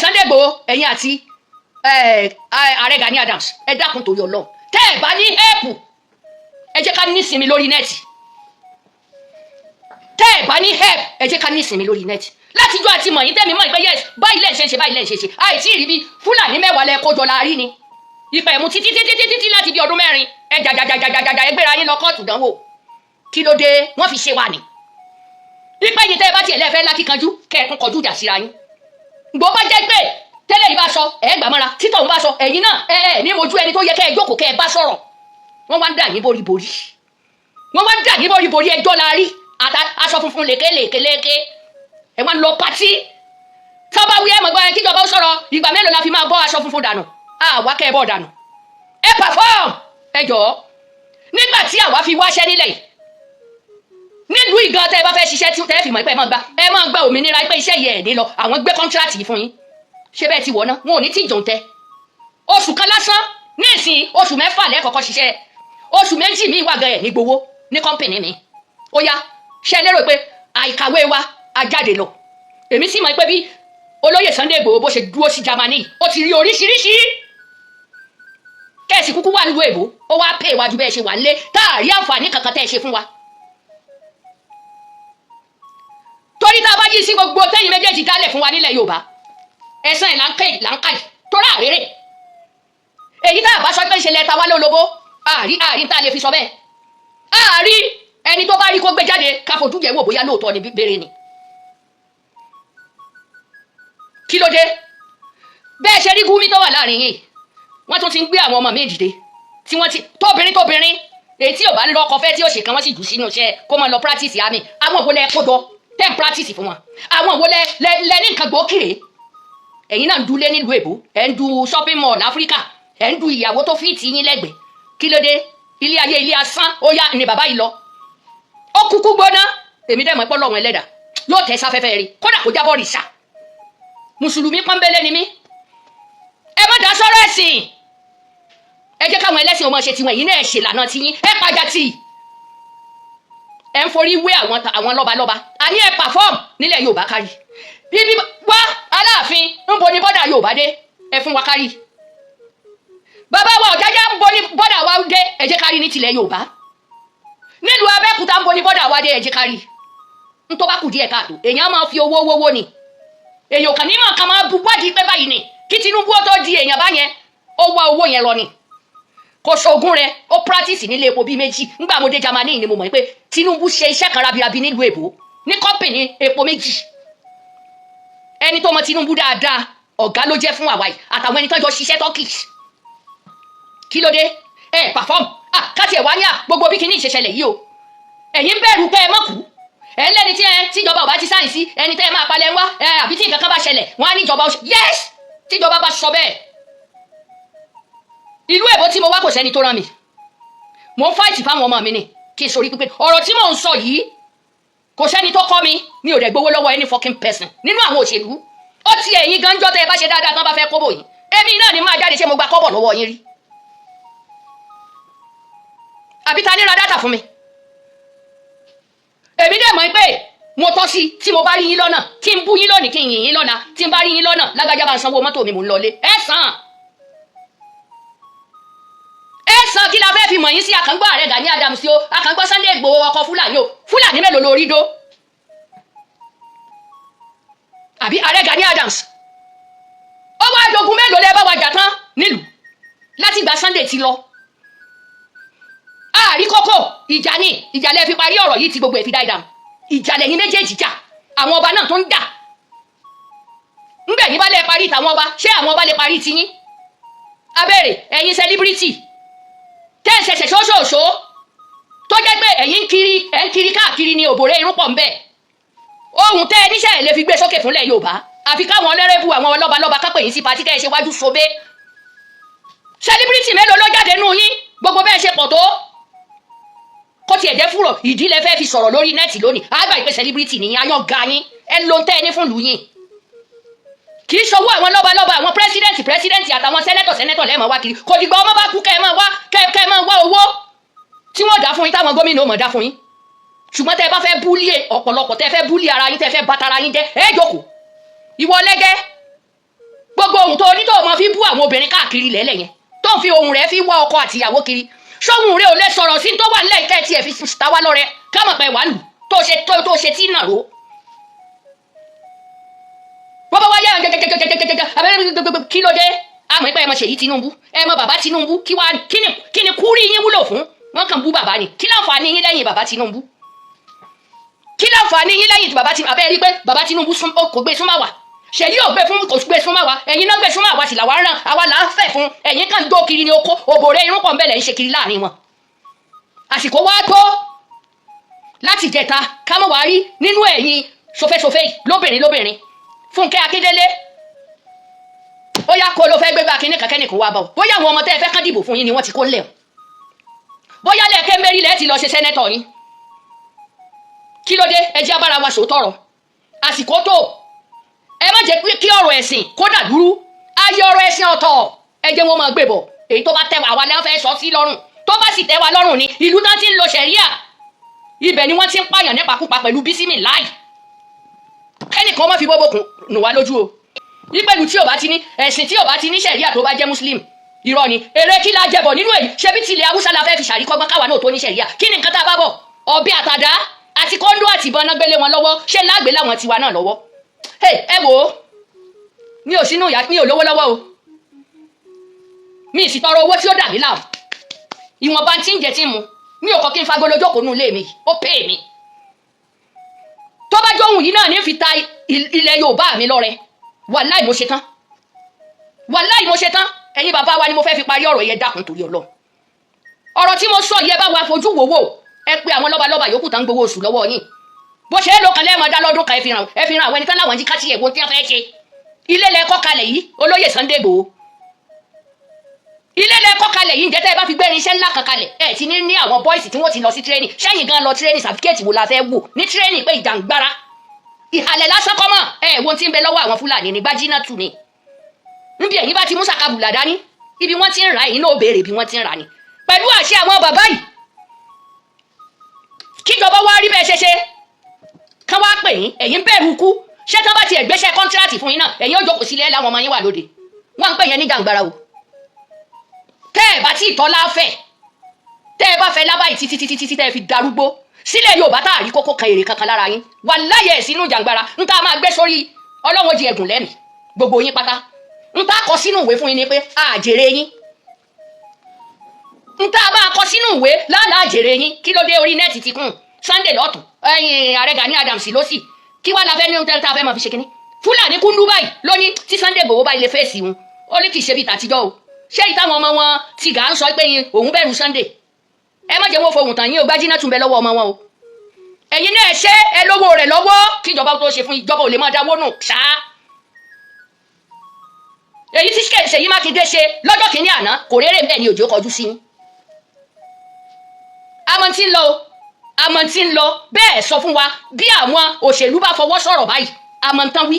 Sunday Igboho, ẹ̀yin àti ààrẹ Gani Adams, ẹ dákun torí Ọlọ́run, tẹ́ ẹ bá ní help, ẹ jẹ́ ká ní ìsinmi lórí net. Tẹ́ ẹ bá ní help, ẹ jẹ́ ká ní ìsinmi lórí net. Látijọ́ àti mọ̀ yín, tẹ́mi mọ̀ pé yes, báyìí lẹ́ ń ṣe ń ṣe, báyìí lẹ́ ń ṣe ṣe. Àìtí ìrí bí Fúlàní 10 lẹ kójọ la rí ni ìpẹ̀ mú títí títí títí títí láti bí ọdún 4. Ẹ jàjàjàjàjàjà, ẹ gbéra yín lọ kóòtù dánwò. Kí ló dé? Wọ́n fi ṣe wà ní ìpẹ́ yìí. Tẹ́ ẹ bá tiẹ̀ lẹ́ẹ̀fẹ́ lákìkanjú, kẹ́ ẹ tún kọjú ìjà síra yín. Gbọ́ bá jẹ́ pé tẹ́lẹ̀ yìí bá sọ, ẹ̀ gbà mọ́ra. Títọ̀ ń bá sọ, ẹ̀yin náà ẹ ẹ ní mojú ẹni tó yẹ kẹ́ ẹ jókòó, kẹ́ ẹ bá sọ̀rọ̀. Wọ́n wá ń dà yín boríborí, wọ́n wá ń dà yín boríborí. Ẹjọ́ la rí, aṣọ funfun lékelèké. Ẹ wá ń lọ party. Tọ́ba wí, ẹ mọ̀ gbọ́ ẹ kíjọba ó sọ̀rọ̀. Ìgbà mélòó la fi máa bọ́ aṣọ funfun dànù? Àwa kẹ́ ẹ bọ́ dànù, ẹ perform. Ẹ jọ̀ọ́, nígbà tí àwa fi wáṣẹ́ nílẹ̀ yìí, nílùú ìgan, tẹ́ ẹ bá fẹ́ ṣiṣẹ́, tí tẹ́ ẹ fi mọ̀ pé ẹ máa gba òmìnira pé iṣẹ́ yìí ẹ̀ ní lọ, àwọn gbé contract yìí fún yín. Ṣé bẹ́ẹ̀ ti wọ̀ ná? Wọn ò ní tí jòun tẹ oṣù kan lásán. Ní ìsìn, oṣù 6 lẹ́ẹ̀kọ́kọ́ ṣiṣẹ́, oṣù 2 míì wà gan ẹ̀ ní gbowó ní company mi. Ó yá, ṣe é lérò pé àìkàwé wa a jáde lọ? Èmi sì mọ̀ pé bí olóyè Sunday Igboho bó ṣe dúró sí Germany, ó ti rí oríṣiríṣi. Kẹ́ẹ̀sì kúkú wà nílùú èbó, ó wá pè wájú bẹ́ẹ̀ ṣe wà nílé, tá a rí àǹfààní kankan tẹ́ ẹ ṣe fún wa. Torí tá a bá jí sí gbogbo tẹ́yìn méjèèjì dálẹ̀ fún wa nílẹ̀ Yorùbá, ẹ̀sán ẹ̀ là ń ké là ń kà yìí torí àrèrè èyí tá a bá sọ pé ń ṣe lẹ́ta wá lólobó, àrí àrí tá a lè fi sọ bẹ́ẹ̀. Àrí ẹni tó bá rí kó gbé jáde, ká fojú yẹ̀ wò bóyá lóòótọ́ ni béèrè ni. Kí ló dé bẹ́ẹ̀ ṣe rí Gúmi tó wà láàrin yìí? Wọ́n tún ti ń gbé àwọn ọmọ mi dìde tí wọ́n ti tóbìnrin tóbìnrin, èyí tí ò bá lọ́kọ fẹ́, tí ò ṣe kan, wọ́n sì jù sínú iṣẹ́ kó máa lọ practice army. Àwọn wo lẹ kó jọ ten practice fún wọn? Àwọn wo lẹ lẹ lẹ ní nǹkan gbòókìrè? Ẹ̀yin náà ń dúlé nílùú èbó, ẹ̀ ń du shopping mall láfíríkà, ẹ̀ ń du ìyàwó tó fi tì yín lẹ́gbẹ̀ẹ́. Kí ló dé? Ilé ayé, ilé asán. Ó yá, ni bàbá yìí lọ, ó kúkú gbóná. Èmi dẹ̀ mọ̀ pé Ọlọ́run ẹlẹ́dà yóò tẹ̀ sáfẹ́fẹ́ rí, kódà kó jábọ̀ rìṣà. Mùsùlùmí pọ́nbélé ni mí. Ẹ má dá sọ́rọ̀ ẹ̀sìn. Ẹ jẹ́ káwọn ẹlẹ́sìn ọmọ ṣe tiwọn. Ẹ̀yin náà ẹ ṣe lànà tiyín, ẹ pàjá tì. Ẹ ń forí wé àwọn lọ́balọ́ba. Àní ẹ perform nílẹ̀ Yorùbá kárí bíbí wá. Aláàfin, ń bo ní bọ́dà Yorùbá dé? Ẹ fún wa kárí. Bàbá wa Ọ̀jájá, ń bo ní bọ́dà wa dé? Ẹ jẹ́ kárí ní tilẹ̀ Yorùbá. Nílùú Abẹ́òkúta, ń bo ní bọ́dà wa dé? Ẹ jẹ́ kárí. Ń tó bá kù díẹ̀ káàtó, èèyàn máa fi owó wówó ni. Èèyàn kàn ní mọ̀ kàn máa bu wádìí pé báyìí ni. Kí Tinubu ó tó di èèyàn báyẹn, ó wá owó yẹn lọ ni, kò sóògùn rẹ. Ó practice nílé epo bíi méjì. Ńgbà mo dé Germany ni mo mọ̀ pé Tinubu ṣe iṣẹ́ kan rabirabi nílùú èbó ní company epo méjì. Ẹni tó mọ Tinubu dáadáa, ọ̀gá ló jẹ́ fún àwa yìí àtàwọn ẹni tó jọ ṣiṣẹ́ Turkey. Kí ló dé ẹ perform? Ah, káti ẹ̀ wá ní à gbogbo bí kinní ìṣẹ̀ṣẹlẹ̀ yìí o. Ẹ̀yin bẹ̀rù pé ẹ mọ̀ kú. Ẹ ń lẹ́ni tí ẹ tíjọba ò bá ti sign sí ẹni tẹ́ ẹ máa palẹ̀ ń wá ẹ, àbí tí nǹkan kan bá ṣẹlẹ̀, wọ́n á ní ìjọba ó ṣe. Yes, tíjọba bá sọ bẹ́ẹ̀. Ìlú èbó tí mo wá, kò sẹ́ni tó rán mi. Mo ń fight fáwọn ọmọ mi ni kí n sori pípé. Ọ̀rọ̀ tí mò ń sọ yìí, kò sẹ́ni tó kọ́ mi. Mi ò dẹ̀ gbowó lọ́wọ́ any fucking person nínú àwọn òṣèlú. Ó ti ẹ̀yin ganjọ́ tẹ́ ẹ bá ṣe dáadáa tán, bá fẹ́ kóbò yín, èmi náà ni máa jáde. Ṣé mo gba kọ́bọ̀ lọ́wọ́ yín rí? Àbí ta ní ra data fún mi? Èmi dẹ̀ mọ̀ pé mo tọ́ sí. Tí mo bá rí yín lọ́nà, kí n bú yín lónìí, kí n yìn yín lọ́la. Tí n bá rí yín lọ́nà, lágbájá, bá ń sanwó mọ́tò mi, mò ń lọlé. Ẹ sàn, ẹ sàn. Kí la fẹ́ fi mọ̀ yín sí? Àkàngbọ́ ààrẹ Gani Adams o, àkàngbọ́ Sunday Igboho, ọkọ̀ Fúlàní o. Fúlàní mélòó lórí dó? Àbí ààrẹ Gani Adams, ó wá dogun mélòó lẹ bá wa jà tán nílùú láti ìgbà Sunday ti lọ? Àárí kókó ìjà ni. Ìjà lẹ fi parí ọ̀rọ̀ yìí tí gbogbo ẹ̀ fi dá ìdààmú. Ìjà lẹ́yìn méjèèjì jà. Àwọn ọba náà tó ń jà ńgbẹ̀ yín bá lẹ parí tàwọn ọba, ṣé àwọn ọba lè parí tiyín? Abẹ́rẹ́ ẹ̀yin celebrity tẹ́ ẹ̀ ṣẹ̀ṣẹ̀ ṣóṣòṣó, tó jẹ́ pé ẹ̀yin ń kiri, ẹ̀ ń kiri káàkiri ni, òbòrè irun pọ̀ ń bẹ̀. Ohun tẹ́ ẹ níṣẹ́ ẹ̀ lè fi gbé sókè fúnlẹ̀ Yorùbá, àfi káwọn ọlẹ́rẹ́bù, àwọn lọ́balọ́ba kápẹ́ yín sí party, kẹ́ ẹ ṣe wájú sobé. Celebrity mélòó ló jáde nù yín? Gbogbo bẹ́ẹ̀ ṣe pọ̀ tó, kó tiẹ̀ jẹ́ fúrọ̀ ìdílé fẹ́ fi sọ̀rọ̀ lórí net lónìí, àgbà ìpè celebrity nìyẹn. Ayọ̀ ga yín, ẹ ló ń tẹ́ ẹ ní fún ìlú yín. Kì í ṣọwọ́ àwọn lọ́balọ́ba, àwọn president president àtàwọn senator senator lẹ́ẹ̀mọ́ wá kiri. Kò dìgbà ọmọ bá kú kẹ́ ẹ máa wá, kẹ́ ẹ máa wá owó tí wọ́n dá fún yín, táwọn gómìnà ò mọ̀ dá fún yín. Ṣùgbọ́n tẹ́ ẹ bá fẹ́ bully ọ̀pọ̀lọpọ̀, tẹ́ ẹ fẹ́ bully ara yín, tẹ́ ẹ fẹ́ bàtara yín jẹ́, ẹ jókòó. Ìwọ lẹ́gẹ́ fi bú àwọn obìnrin káàkiri lẹ́lẹ̀ yẹn, tó ń fi ohùn rẹ̀ fi wá ọkọ àtìyàwó kiri, sóhun rẹ̀ ò lè sọ̀rọ̀ sí tó wà nílẹ̀ ìkẹ́ tiẹ̀ fi ta wá lọ́rẹ ká mọ̀ pé wà lù tó ṣe tó ṣe tí nàró? Bọ́bá wá yá jẹjẹjẹjẹjẹjẹjẹ abẹ́rẹ́, kí ló dé? Àmọ́ ìpẹ́ ẹ mọ Ṣèyí Tinubu, ẹ mọ bàbá Tinubu. Kí wá kí ni kúrí yín wúlò fún? Wọn kàn bú bàbá ni. Kí láǹfààní yín lẹ́yìn bàbá Tinubu? Kí láǹfààní yín lẹ́yìn bàbá Tinubu? Abẹ́rẹ́ rí pé bàbá Tinubu kò gbé súnmọ́ wa, Ṣèyí ò gbé fún, kò gbé súnmọ́ wa. Ẹ̀yin náà gbé súnmọ́ àwa sì làwa ràn, àwa là ń fẹ́ fún. Ẹ̀yin kàn dó kiri ní oko òbòrè irun pọ̀ nbẹ̀lẹ̀ ń ṣe kiri láàrin wọn. Àsìkò wá tó láti jẹta ká mọ̀ wá rí nínú ẹ̀yin sofésofé yìí, lóbìnrin lóbìnrin. Fúnkẹ́ Akíndélé, ó yá, kó ló fẹ́ gbégbá kínní kankan nìkan wá bọ̀. Bóyá àwọn ọmọ tẹ́ ẹ fẹ́ kán dìbò fún yín ni wọ́n ti kó lẹ̀ o, bóyá lẹ́ẹ̀kẹ́ mẹ́rin lẹ́ẹ̀ ti lọ ṣe senator yín. Kí ló dé? Ẹ jẹ́ abára wa sòótọ́ ọ̀rọ̀. Àsìkò tó, ẹ má jẹ́ kí ọ̀rọ̀ ẹ̀sìn kó dàdúrú ayé. Ọ̀rọ̀ ẹ̀sìn ọ̀tọ̀, ẹ jẹ́ wọn máa gbé bọ̀. Èyí tó bá tẹ́ wa, àwa lẹ́wọ́n fẹ́ sọ sí lọ́rùn. Tó bá sì tẹ́ wa lọ́rùn ni ìlú tán ti ń lo ṣẹ̀ríà, ibẹ̀ ni wọ́n ti ń pààyàn nípakúpa pẹ̀lú bísímì láì kẹ́nìkan má fi bọ́bọ̀ kùn nù wá lójú o. Ìpẹ̀lú tí ò bá ti ní ẹ̀sìn, tí ò bá ti ní ṣẹ̀ríà, tó bá jẹ́ Muslim, irọ́ ni. Èrè kí la jẹbọ̀ nínú èyí? Ṣebí tilẹ̀ Haúsá la fẹ́ fi ṣàríkọ́gbọ́n káwa náà tó ní ṣẹ̀ríà. Kí ni nǹkan tá a bá bọ̀? Ọ̀bẹ àtàdá àti kóńdó àti ìbọn náà gbélé wọn lọ́wọ́. Ṣé lágbè láwọn tiwa náà lọ́wọ́? Ẹ wò ó, mi ò sínú ìyá, mi ò lówó lọ́wọ́ o, mi ì sì tọrọ owó tí ó dà mí láàmú. Ìwọ̀nba tí ń jẹ tí ń mu, mi ò kọ́ kí n fagolo jókòó nù ilé mi, ó pè mí. Tó bá jóhùn yìí náà ní fi ta ilẹ̀ Yorùbá mi lọ́rẹ, wàláì mo ṣe tán, wàláì mo ṣe tán. Ẹ̀yin bàbá wa ni mo fẹ́ fi parí ọ̀rọ̀ yẹn. Dákun, torí Ọlọ́run, ọ̀rọ̀ tí mo sọ yìí, ẹ bá wa fojú wò wò. Ẹ pé àwọn lọ́balọ́ba yòókù tán ń gbowó oṣù lọ́wọ́ yín, bó ṣe é ló kan lẹ́ẹ̀mọ́ dá lọ́dún kan, ẹ fi hàn àwọn ẹni tán láwọn jí ká tiẹ̀ wo tí wọ́n fẹ́ ṣe. Ilé lẹ kọ́ kalẹ̀ yìí, olóyè Sunday Igboho, ilé lẹ kọ́ kalẹ̀ yìí. Ǹjẹ́ tẹ́ ẹ bá fi gbé irinṣẹ́ ńlá kan kalẹ̀, ẹ ti ní àwọn boys tí wọ́n ti lọ sí training? Sẹ́yìn gan lọ training? Certificate wo la fẹ́ wò ní training pé ìjàngbara ìhàlẹ̀ lásán kọ́ mọ̀? Ẹ wo ti ń bẹ lọ́wọ́ àwọn Fúlàní ní gbájínà tù ní níbi ẹ̀yin bá ti mú sàkàbùlà dání, ibi wọ́n ti ń rà, ẹ̀yin náà ó béèrè bí wọ́n ti ń rà ni pẹ̀lú àṣẹ àwọn bàbá yìí. Kíjọba wá rí bẹ́ẹ̀ ṣe ṣe kán wá pè yín, ẹ̀yin bẹ̀rù kú. Ṣé tán bá tiẹ̀ gbéṣẹ́ contract fún yín náà, ẹ̀yin ó jókòó sílẹ̀ láwọn ọmọ yín wà lóde, wọ́n ń pè yẹn ní jàǹgbara o. Tẹ́ ẹ̀ bá tí ì tọ́lá fẹ̀, tẹ́ ẹ bá fẹ́ lábàáyé títí títí títí tẹ́ ẹ fi darúgbó sílẹ̀ Yorùbá, tá a rí kókó kan èrè kankan lára yín, wà láyé ẹ̀ sínú jàǹgbara ń tá a máa gbé sórí ọlọ́wọ́ di ẹ̀gùn lẹ́mìí gbogbo yín pátá. Ń tá a kọ sínú ìwé fún yín ni pé àjèrè yín. Ń tá a máa kọ sínú ìwé lánàá, àjèrè yín. Kí ló dé? Orí net ti kún. Sunday lọ́tún, ẹ̀yìn ààrẹ Gani Adams ló sì kí wàá la fẹ́ ní tá a fẹ́ máa fi ṣe kínní. Fúlàní kúndú báyìí lóní tí Sunday Igboho báyìí lè fèsì wọn, ó ní kì í ṣe bíi tàtijọ́ o. Ṣé ìtàwọn ọmọ wọn ti gà ń sọ pé òun bẹ̀rù Sunday? Ẹ má jẹ́ wọn fohùn tàn yín o. Gbájínà tún bẹ lọ́wọ́ ọmọ wọn o. Ẹ̀yin náà ṣe ẹ lówó rẹ̀ lọ́wọ́ kíjọba tó ṣe fún. Ìjọba ò lè máa dáwó nù ṣáá. Èyí tí Ṣèyí Mákindé ṣe lọ́jọ́ kìíní àná kò rérè bẹ́ẹ̀ ni òjò kọjú sí yín. Àmọ́ tí ń lọ o, àmọ́ tí ń lọ bẹ́ẹ̀. Sọ fún wa bí àwọn òṣèlú bá fọwọ́ sọ̀rọ̀ báyìí, àmọ́ ń tán wí.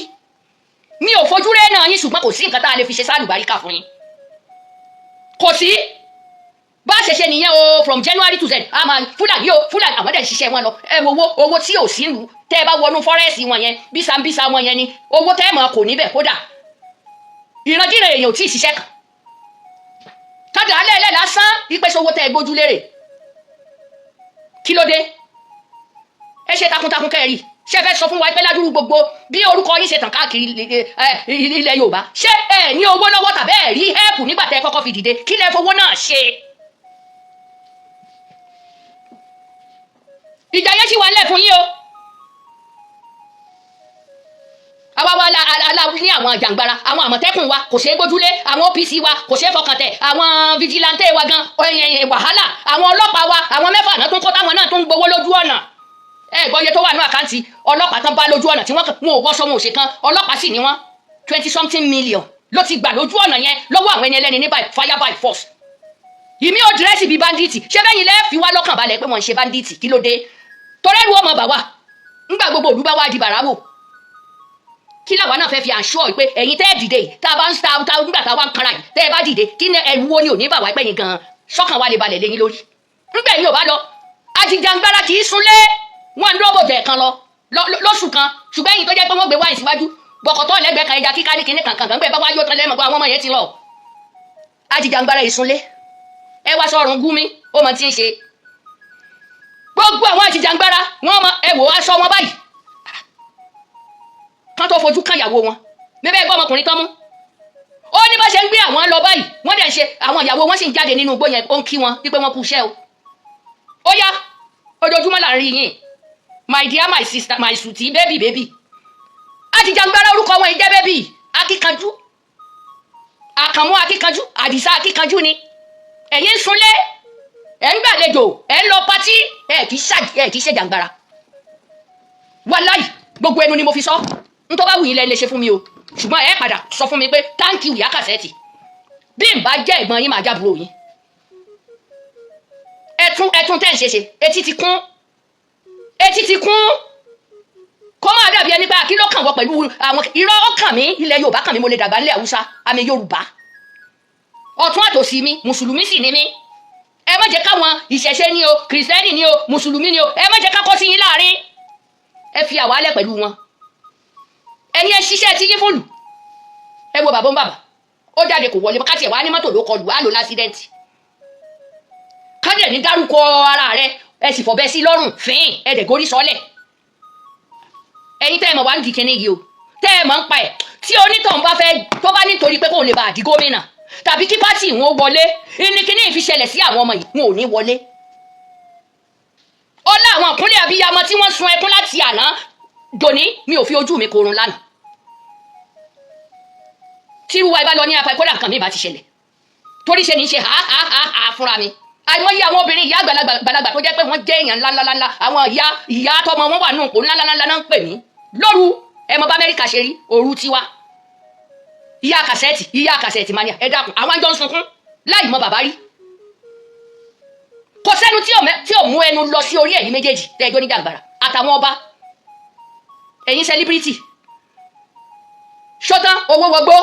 Mi ò fojú rẹ́ náà yín, ṣùgbọ́n kò sí nǹkan tá a lè fi ṣe sálùbáríkà fún yín, kò sí bá a ṣe ṣe nìyẹn o. From January to Z, a máa Fúlàní o, Fúlàní àwọn dẹ̀ ń ṣiṣẹ́ wọn lọ. Ẹ wo owó, owó tí ò sí lù. Tẹ́ ẹ bá wọnú forest wọn yẹn, bísàbísà wọn yẹn ni owó tẹ́ ẹ mọ̀ kò níbẹ̀. Kódà ìrandíran èèyàn ò tí ì ṣiṣẹ́ kan kádà alẹ́ ẹlẹ́ lásán. Ìpèsè owó tẹ́ ẹ gbójú lérè, kí ló dé? Ẹ ṣe takuntakun kẹ́ẹ̀rí. Ṣé ẹ fẹ́ sọ fún wa pé ládùúgbò gbogbo bí orúkọ yín ṣe tàn káàkiri ilẹ̀ Yorùbá, ṣé ẹ ní owó lọ́wọ́ tàbí ẹ rí help nígbà tẹ́ ẹ kọ́kọ́ fi dìde? Kí lẹ fowó náà ṣe? Ìjà yẹn sì wà nílẹ̀ fún yín o. Àwa wa la la ní àwọn jàǹgbara, àwọn Àmọ̀tẹ́kùn wa kò ṣeé gbójúlé, àwọn OPC wa kò ṣeé fọkàn tẹ̀, àwọn vigilante wa gan wàhálà, àwọn ọlọ́pàá wa, àwọn mẹ́fà náà tún kọ́ táwọn náà tún ń gbowó lójú ọ̀nà. Ẹ gbọ́ iye tó wà ní account ọlọ́pàá tán bá lójú ọ̀nà tí wọ́n wọn ò wọ́sọ, wọn ò ṣe kan, ọlọ́pàá sì ni wọ́n. 20 something million ló ti gbà lójú ọ̀nà yẹn lọ́wọ́ àwọn ẹni ẹlẹ́ni ní by fire by force. Ìmí ò dress bíi bandit. Ṣé bẹ́yìn lẹ́ẹ̀ fi wá lọ́kàn balẹ̀ pé wọ́n ń ṣe bandit? Kí ló dé? Torẹ́rù ọmọ bà wá ńgbà gbogbo òlú bá wá di bàrà wò. Kí làwa náà fẹ́ fi àṣọ pé ẹ̀yin tẹ́ ẹ̀ dìde yìí, tá a bá ń ta ta nígbà tá a wá ń kanra yìí, tẹ́ ẹ bá dìde, kí ni ẹ̀rù wo ni ò ní bà wá pẹ́yìn gan-an sọ́kàn wa lè balẹ̀ lẹ́yìn lórí ńgbà ẹ̀yin ò bá lọ? Àjìjàngbara kì í sunlé, wọn ń dọ́bò tẹ̀ kan lọ lóṣù kan, ṣùgbọ́n ẹ̀yin tó jẹ́ pé wọ́n gbé wáyé síwájú. Bọ̀kọ̀tọ̀ lẹ́gbẹ̀ẹ́ kan, ẹja kíká ní kinní kankan kan gbẹ bá wá yóò tán lẹ́mọ̀ pé àwọn ọmọ yẹn ti lọ. Ajìjàngbara ìsúnlé, ẹ wá sọ̀rùn Gúnmi, ó mọ tí ń ṣe. Gbogbo àwọn ajìjàngbara wọn mọ, ẹ wò aṣọ wọn báyìí kán tó fojú kan ìyàwó wọn. Bíbẹ́ ẹgbẹ́ ọmọkùnrin tán mú, ó ní bá ṣe ń gbé àwọn lọ báyìí, wọ́n dẹ̀ ń ṣe, àwọn ìyàwó wọn sì ń jáde nínú igbó yẹn, ó ń kí wọn wípé wọ́n kú iṣẹ́ o. Ó yá, ojoojúmọ́ là ń rí yín, my dear, my sister, my sweetie, baby, baby. Ajìjàngbara, orúkọ wọn yìí jẹ́ baby akíkanjú, Àkànmú akíkanjú, Àdìsá akíkanjú ni. Ẹ̀yin ń sunlé, ẹ̀ ń gbàlejò, ẹ̀ ń lọ party, ẹ̀ kì í ṣe jàǹgbara. Wàláì, gbogbo ẹnu ni mo fi sọ. N tó bá wù yín lẹ lè ṣe fún mi o, ṣùgbọ́n ẹ padà sọ fún mi pé thank you, ìyá Kàsẹ́ẹ̀tì. Bí n bá jẹ́ ẹ̀gbọ́n yín, màá jábúrò yín. Ẹtún tẹ́ ń ṣe ṣe, etí ti kún, etí ti kún. Kó máa dàbí ẹni pé kí ló kàn wọ́ pẹ̀lú àwọn irọ́. Ó kàn mí, ilẹ̀ Yorùbá kàn mí. Mo lè dàgbà nílẹ̀ Haúsá, àmì Yorùbá ọ̀tún àtòsí mi, mùsùlùmí sì ni mí. Ẹ má jẹ́ káwọn ìṣẹ̀ṣe ni o, kìrìsìtẹ́nì ni o, mùsùlùmí ni o, ẹ má jẹ́ ká kọ́ sí yín láàrin. Ẹ fi àwálẹ̀ pẹ̀lú wọn. Ẹ̀yin ẹ ṣiṣẹ́ tí yín fòlù. Ẹ wo bàbá ń bàbá, ó jáde kò wọlé. Káti ẹ̀ wá ní mọ́tò ló kọlù, á lò l'accident. Kádẹ̀ ní dárúkọ ara rẹ, ẹ sì fọ̀bẹ sí lọ́rùn fín, ẹ dẹ̀ gorí sọ́lẹ̀. Ẹ̀yin tẹ́ ẹ mọ̀ wá ń di kinní yìí o, tẹ́ ẹ mọ̀ ń pa ẹ̀, tí onítọ̀hún bá fẹ́ tó bá nítorí pé kóun lè bá àdí gómìnà tàbí kí party wọn wọlé ní kinní yìí fi ṣẹlẹ̀ sí àwọn ọmọ yìí, wọn ò ní wọlé. Ọlá àwọn ìkúnlẹ̀ abiyamọ tí wọ́n sun ẹkún láti àná dòní, mi ò fi ojú mi korun lánàá. Tí irú wa ibà lọ ní apá ìkọ́dà, nǹkan mi bá ti ṣẹlẹ̀, torí ṣe ní ṣe ha ha ha ha fúnra mi. Àìmọye àwọn obìnrin, ìyá àgbàlagbà tó jẹ́ pé wọ́n jẹ́ èèyàn ńláńláńlá, àwọn ìyá ìyá tọmọ wọn wà nù kó ńláńláńlá náà ń pè mí lóru. Ẹ mọ bá Amẹ́ríkà ṣe rí òru tiwa. Ìyá Kàsẹ́ẹ̀tì, ìyá Kàsẹ́ẹ̀tì mania, ẹ dákun, àwọn àjọ ń sunkún láì mọ bàbá rí. Kò sẹ́nu tí ò mú ẹnu lọ sí orí ẹ̀yin méjèèjì tẹ́jọ́ níjàgbára àtàwọn ọba, ẹ̀yin celebrity ṣọ́tán owó wọgbó.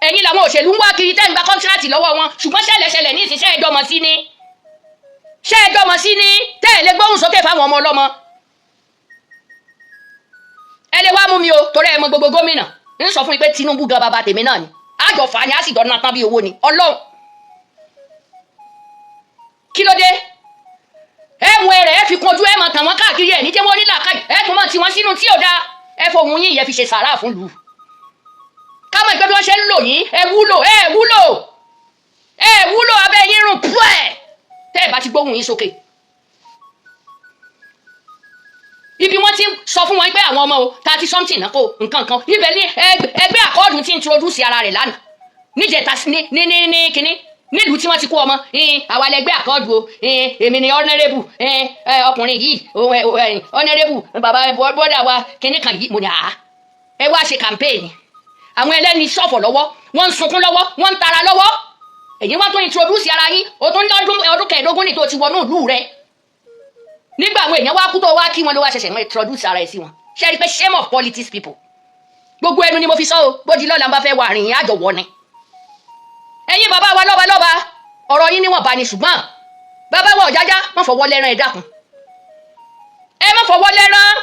Ẹ̀yin làwọn òṣèlú ń wá kiri tẹ́ ń gba contract lọ́wọ́ wọn, ṣùgbọ́n ṣẹlẹ̀ ṣẹlẹ̀ ní ìsìn. Ṣẹ́ẹ̀dọ́mọ sí ni, ṣẹ́ẹ̀dọ́mọ sí ni tẹ́ ẹ̀ lè gbóhùn sókè fáwọn ọmọ ọlọ́mọ? Ẹ lè wá mú mi o, torí ẹ mọ gbogbo gómìnà ń sọ fún mi pé Tinubu gan bàbá tèmi náà ni. Àjọ fà ni, á sì dọ́nà tán bí owó ni. Ọlọ́run, kí ló dé? Ẹ mú ẹrẹ, ẹ fi kun ojú, ẹ mọ tàn wọn káàkiri, ẹ ní jẹ́ wọ́n ní làákàyè, ẹ tún mọ tí wọ́n sínú tí ò dáa. Ẹ fohùn yín yẹn fi ṣe sàrà fún lù kámọ̀ ìpẹ́ bí wọ́n ṣe ń lò yín. Ẹ wúlò, ẹ wúlò, ẹ wúlò. Abẹ́ yín rùn púẹ̀ tẹ́ ẹ bá ti gbóhùn yín sókè. Ibi wọ́n ti sọ fún wọn pé àwọn ọmọ o 30 something náà kó nǹkan kan ibẹ̀ ní ẹgbẹ́ Accord ti introduce ara rẹ̀ lánàá níjẹta ní kínní nílùú tí wọ́n ti kó ọmọ. Àwa lẹgbẹ́ Accord o, èmi ni honourable ọkùnrin yìí, honourable bàbá bọ́dà wa kínní kan yìí. Mo ní àá, ẹ wá ṣe campaign. Àwọn ẹlẹ́ni ṣọ̀fọ̀ lọ́wọ́, wọ́n ń sunkún lọ́wọ́, wọ́n ń tara lọ́wọ́. Èyí wọ́n tún introduce ara yín. O tún lọ́dún ọdún 15 ní tó ti wọnú ìlú rẹ. Nígbà àwọn èèyàn wá kú tó wá kí wọn, ló wá ṣẹ̀ṣẹ̀ wọ́n introduce ara ẹ̀ sí wọn. Ṣe é rí i pé shame of politics people? Gbogbo ẹnu ni mo fi sọ o. Bójú lọ́la ń bá fẹ́ wà rìn yín, àjọ wọ ni. Ẹ̀yin bàbá wa lọ́ba lọ́ba, ọ̀rọ̀ yín níwọ̀n bá ní, ṣùgbọ́n bàbá wa Ọ̀jájá, má fọwọ́ lẹ́rán, ẹ dákun, ẹ má fọwọ́ lẹ́rán.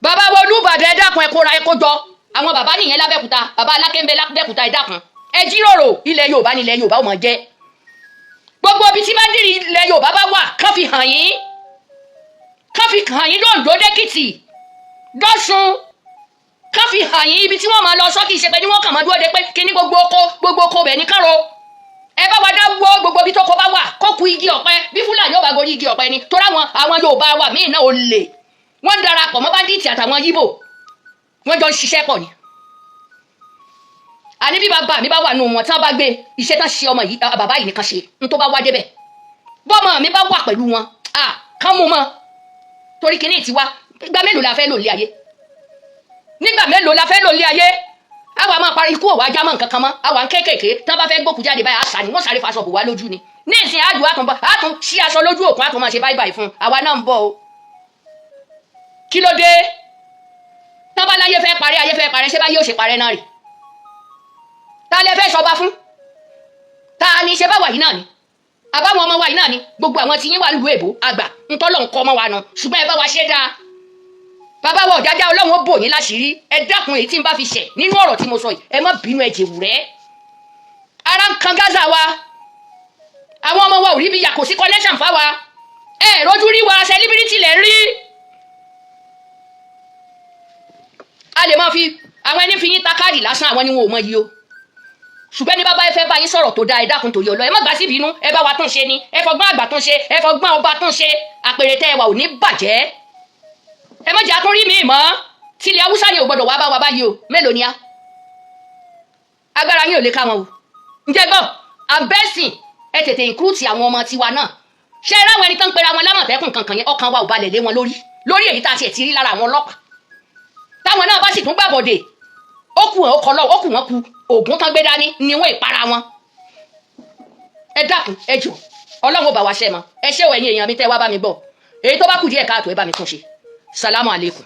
Bàbá wa Olúbàdàn, ẹ dákun, ẹ kóra, ẹ kó jọ. Àwọn bàbá nìyẹn lábẹ́kúta, bàbá Aláké ń bẹ lábẹ́kúta. Ẹ dákun, ẹ jíròrò. Ilẹ̀ Yorùbá ní ilẹ̀ Yorùbá ò mọ̀ jẹ́. Gbogbo ibi tí boundary ilẹ̀ Yorùbá bá wà, kán fi hàn yín, kán fi hàn yín. Lóńdó, dẹ́kìtì, dọ́sùn, kán fi hàn yín ibi tí wọ́n máa lọ sọ́kì. Ṣe pé ní wọ́n kàn máa dúró de pé kíní gbogbo oko bẹ̀ ní kánro. Ẹ bá wa dá wọ́ gbogbo ibi tó kọ bá wà, kó ku igi ọ̀pẹ. Bí Fúlàní ò bá gorí igi ọ̀pẹ ni, torí àwọn Yorùbá wa míì náà ò lè, wọ́n ń darapọ̀ mọ́ bandit àtàwọn Yíbò, wọ́n jọ ń ṣiṣẹ́ pọ̀ ni. Àní bí bàbá mi bá wà nù wọn, tí wọ́n bá gbé iṣẹ́ tán ṣe ọmọ yìí, bàbá yìí nìkan ṣe n tó bá wá débẹ̀. Bọ́mọ mi bá wà pẹ̀lú wọn, kán mú mọ́, torí kíní tiwa. Ìgbà mélòó la fẹ́ lò lé ayé? Nígbà mélòó la fẹ́ lò lé ayé? Àwa máa parí ikú òwò ajá mọ́ nǹkan kan mọ́. Àwa ń kékèké tí wọ́n bá fẹ́ gbókùú jáde báyìí, àṣà ni wọ́n sáré faṣọ bò wá lójú ni. Ní ìsìn àjò, àtún sí aṣọ lójú òkun, àtún máa ṣe báyìí báyìí fún àwa náà ń bọ̀ o. Kí ló dé? Tán bá láyé fẹ́ parẹ́, ayé fẹ́ parẹ́, ṣé bá yóò ṣe parẹ́ náà rè? Ta lẹ fẹ́ sọba fún? Ta ni? Ṣe bá wà yìí náà ni, àbáwọn ọmọ wa yìí náà ni. Gbogbo àwọn tí yín wà nílùú èbó àgbà ńtọ́lọ̀ ń kọ́ ọmọ wa nù, ṣùgbọ́n ẹ bá wa ṣe dáa. Bàbá wa Ọ̀jájá, Ọlọ́run ó bò yín láṣìírí. Ẹ dákun, èyí tí n bá fi ṣẹ̀ nínú ọ̀rọ̀ tí mo sọ yìí, ẹ má bínú, ẹ jèwù rẹ́. Ara ń kan Gaza wa, àwọn ọmọ wa ò rí bí yà, kò sí connection fáwa. Ẹ rojú rí wa, celebrity lẹ̀ ń rí. A lè máa fi àwọn ẹni fi yín ta káàdì lásán, àwọn ni wọn ò mọ yìí o. Ṣùgbọ́n ní bàbá ẹ fẹ́ bá yín sọ̀rọ̀ tó dáa, ẹ dákun torí Ọlọ́, ẹ má gbà síbi inú. Ẹ bá wa tún ṣe ni, ẹ fọgbọ́n àgbà tún ṣe, ẹ fọgbọ́n ọba tún ṣe. Àpèrè tẹ́ ẹ wà ò ní bàjẹ́. Ẹ má jẹ́ àtúnrí mi mọ́. Tilẹ̀ Haúsá ni ò gbọ́dọ̀ wá bá wa báyìí o. Mélòó ni á agbára yín ò lè ká wọn o. Ǹjẹ́ gbọ́ àbẹ́sìn, ẹ tètè ìkúrútì àwọn ọmọ tiwa náà. Ṣé ẹ ráwọn ẹni tó ń pera wọn lámọ̀tẹ́kùn kankan yẹn? Ọkàn wa ò balẹ̀ lé wọn lórí, lórí èyí tá a tiẹ̀ ti rí lára àwọn ọlọ́pàá. Táwọn náà bá sì tún gbàbọ̀dè, ó kù wọn, ó kọ lọ́wọ́, ó kù wọn ku ògùn tán gbé dání ni wọ́n ìpara wọn. Ẹ dákun, ẹ jọ, Ọlọ́run ó bá wa ṣẹ́ mọ́. Ẹ ṣé o, ẹ̀yin èèyàn mi tẹ́ wá bá mi gbọ́. Èyí tó bá kù díẹ̀ káàtó, ẹ bá mi tún ṣe. Salamu aleykum.